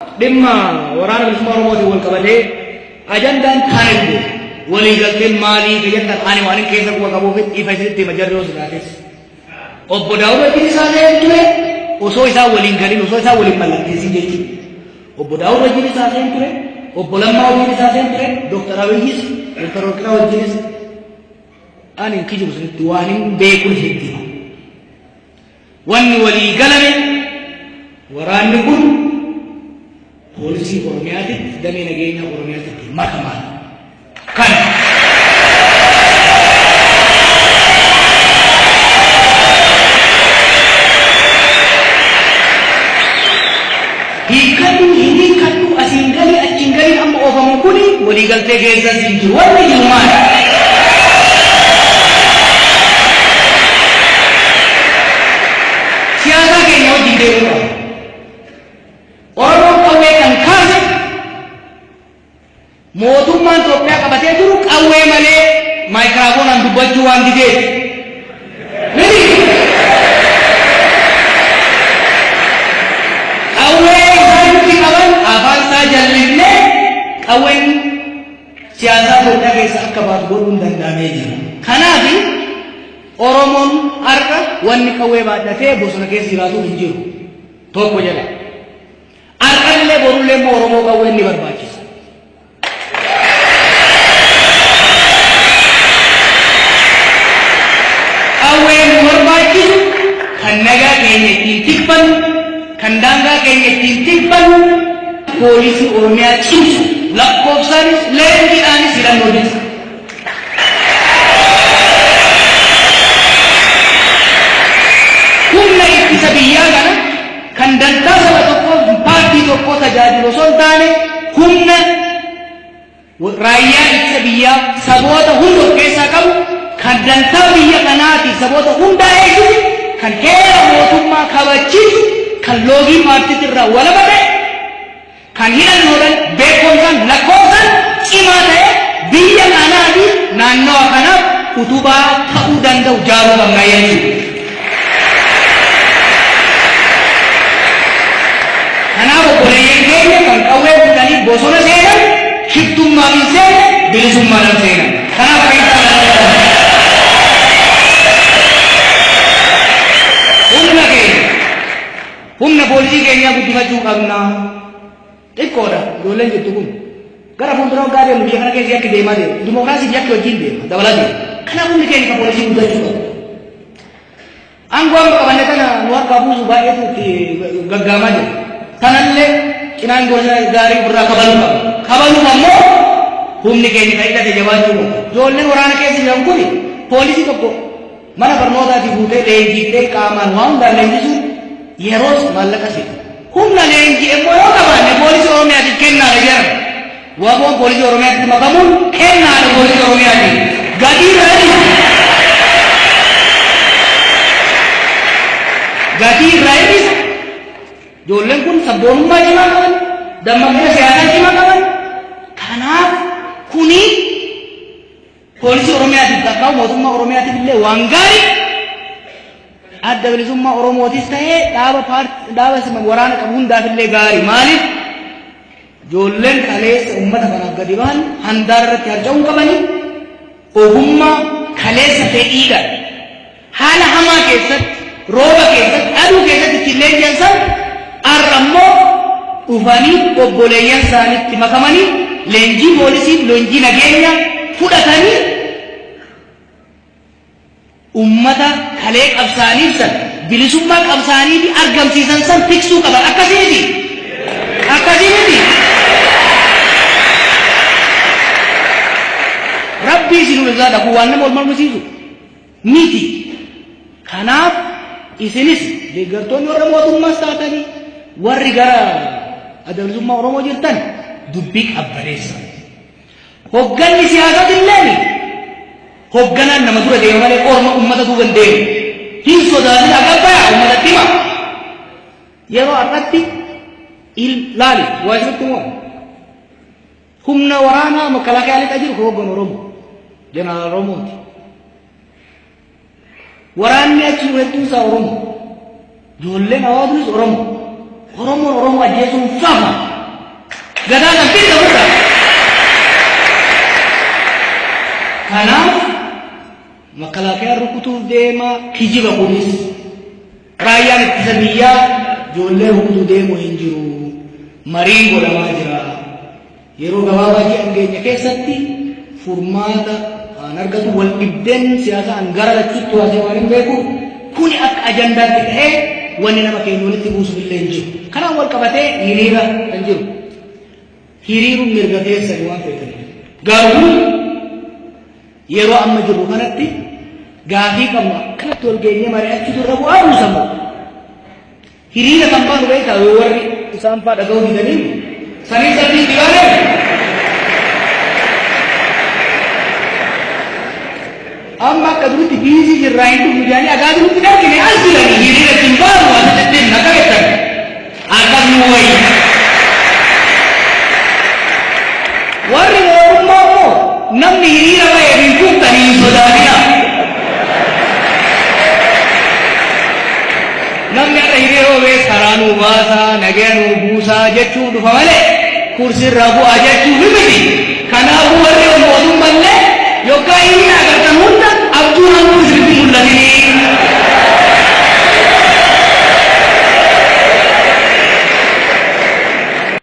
Dhimma Waraana Bilisummaa Oromootiin wal qabatee ajandaan taane jiru waliigalteen maalii ka jettan ani waan hin keessa quba qabuuf ifa isinitti hima jarri yoo sodaates. Obbo Daawud wajjin isaa ta'een ture osoo isaan waliin galin osoo isaan waliin mallatteessin jechuudha. Obbo Daawud wajjin isaa ta'een ture, Obbo Lammaa wajjin isaa ta'een ture, Dooktar Abiyyis, Dooktar Warqinaa wajjinis ani hin kijibu isinitti waan hin beekun isinitti hima. Wanni walii galame waraanni kun poolisii Oromiyaatitti damee nageenyaa Oromiyaatitti makamaadha. Kana. Hiikkadhu hin hiikkadhu asiin galii achiin galii amma oofamu kuni waliigaltee keessas hin jiru. Wanni jiru maali? Siyaasaa keenya wajjin deemuu qaba. Oromoon qawwee kan kaase mootummaan Itoophiyaa qabatee jiru qawwee malee maayikiraafoonaan dubbachuu waan dideef. Miti. Qawwee isaan nuti qaban afaan isaa jallisnee qawween siyaasaa Itoophiyaa keessa akka baatu godhuun danda'amee jira. Kanaaf Oromoon har'a wanni qawwee baadhatee bosona keessa jiraatu hin jiru. Tokko jedha. Har'allee borullee immoo Oromoo qawween ni barbaachisa. Qawween nu barbaachisu kan nagaa keenya ittiin tikfannu, kan daangaa keenya ittiin tikfannu, poolisii Oromiyaa cimsu lakkoofsaanis leenjiidhaanis hidhannoonis. Humna ittisa biyyaa kana kan dantaa saba tokkoo paartii tokkoo tajaajilu osoo hin taane humna raayyaa ittisa biyyaa saboota hunda of keessaa qabu kan dantaa biyya kanaati saboota hundaa eegsisu kan heera mootummaa kabachiisu kan loogii paartiitti irraa walaba ta'e kan hidhannoodhaan beekumsaan lakkoofsaan cimaa ta'e biyya kanaa fi naannawa kanaaf utubaa ta'uu danda'u jaaruu qabna jechuudha. Kanaaf obboleeyyan keenya kan qawwee fuudhanii bosona seenan shiftummaaf hin seenne bilisummaadhaan seenan. Kanaaf akka itti humna keenya humna poolisii keenyaa guddifachuu qabna. Xiqqoodha ijoolleen jirtu kun. Gara fuuldura waggaa deemnu biyya kana keessa yakki deemaa deema. Dimookiraasiif yakki wajjin deema dabalaa deema. Kanaaf humni keenya kan poolisii guddachuu qaba. Aangoo amma qabanne kana nu harkaa buusu baay'eetu itti gaggaamaa jira. Kanallee cinaan gosa gaarii ofirraa kabaluu qaba. Kabaluuf ammoo humni keenya kan hidhate jabaachuu qaba. Ijoolleen waraana keessa jiran kun poolisii tokko mana barnootaatii fuutee leenjiftee qaamaan waa hundaan leenjisuun yeroos maallaqa seena. Humna leenji'e immoo yoo qabaanne poolisii Oromiyaatiif kennaadha jedhan. Waboon poolisii Oromiyaatti makamuun kennaadha poolisii Oromiyaatiif. Gatii irraa hir'isa. Gatii irraa hir'isa. Ijoolleen kun sabboonummaa cimaa qaban, dammaqina siyaasaa cimaa qaban. Kanaaf kuni poolisii Oromiyaatiif takkaa mootummaa Oromiyaatiif illee waan gaarii adda bilisummaa Oromootis ta'ee dhaaba dhaaba waraana qabu hundaaf illee gaarii. Maaliif? Ijoolleen kaleessa uummata kanaaf gadi ba'an handaara irratti harca'uu qabanii ogummaa kaleessa fedhiidhaan haala hamaa keessatti rooba keessatti aduu keessatti ittiin leenji'an san har'a immoo dhufanii obboleeyyan isaaniitti makamanii leenjii poolisii leenjii nageenyaa fudhatanii ummata kalee qabsaaniif san bilisummaa qabsaanii fi argamsiisan san tiksuu qaban. Akkasii miti, akkasii miti. Rabbii isin ulzaadha kun waan nama wal mormisiisu miti. Kanaaf isinis deeggartoonni warra mootummaas taatanii warri gara adda bilisummaa Oromoo jirtan dubbii qabbaneessa. Hogganni siyaasatillee hogganaan nama dura deema malee orma ummata duuba hin deemu. Hin sodaatin agabbaya ummatatti hima. Yeroo har'atti laali waa isinitti himu. Humna waraanaa makalaakaa lixa jiru kan hogganu Oromoo. Jeneraal Oromooti. Waraanni achi jiru hedduun isaa Oromoo. Ijoolleen hawaasnis Oromoo. Oromoon Oromoo ajjeesuun fafa. Gadaa kan fidda ofirraa. Kanaaf makalaakayaan rukutuuf deema, kijiba kunis. Raayyaan ittisa biyyaa ijoollee rukutuu deemu hin jiru. Mariin godhamaa jira. Yeroo gabaabaa ji'an keenya keessatti furmaata waan argatu, wal dhibdeen siyaasaa an gara lachuutti waasee waan hin beeku, kuni akka ajandaatti ta'ee wanni nama keenya walitti buusuuf illee hin jiru. Kanaan wal qabatee hiriira kan jiru. Hiriiruun mirga keessanii waan feetaniif. Garuu yeroo amma jirru kanatti gaafii qabnu akkanatti wal geenyee mari'achuutu irra bu'aa buusamu. Hiriira kan baanu beekaa yoo warri isaan faa dhaga'uu didanii sanii salphii itti baanee. Amma akka duritti biizii jirraa hin dhufnu jedhanii agaa duritti dargine as jiranii hiriira ittiin baanu asitti ittiin akka jettan akkas nu wayya. Warri mootummaa immoo namni hiriira ba'e hin kuftanii hin sodaatina. Namni har'a hiriira ba'e karaa nuu baasaa, nagaya nuu buusaa jechuun dhufa malee kursirraa bu'aa jechuuf miti. Kanaafuu warri mootummaallee yookaan hiriira agartan hunda abjuu.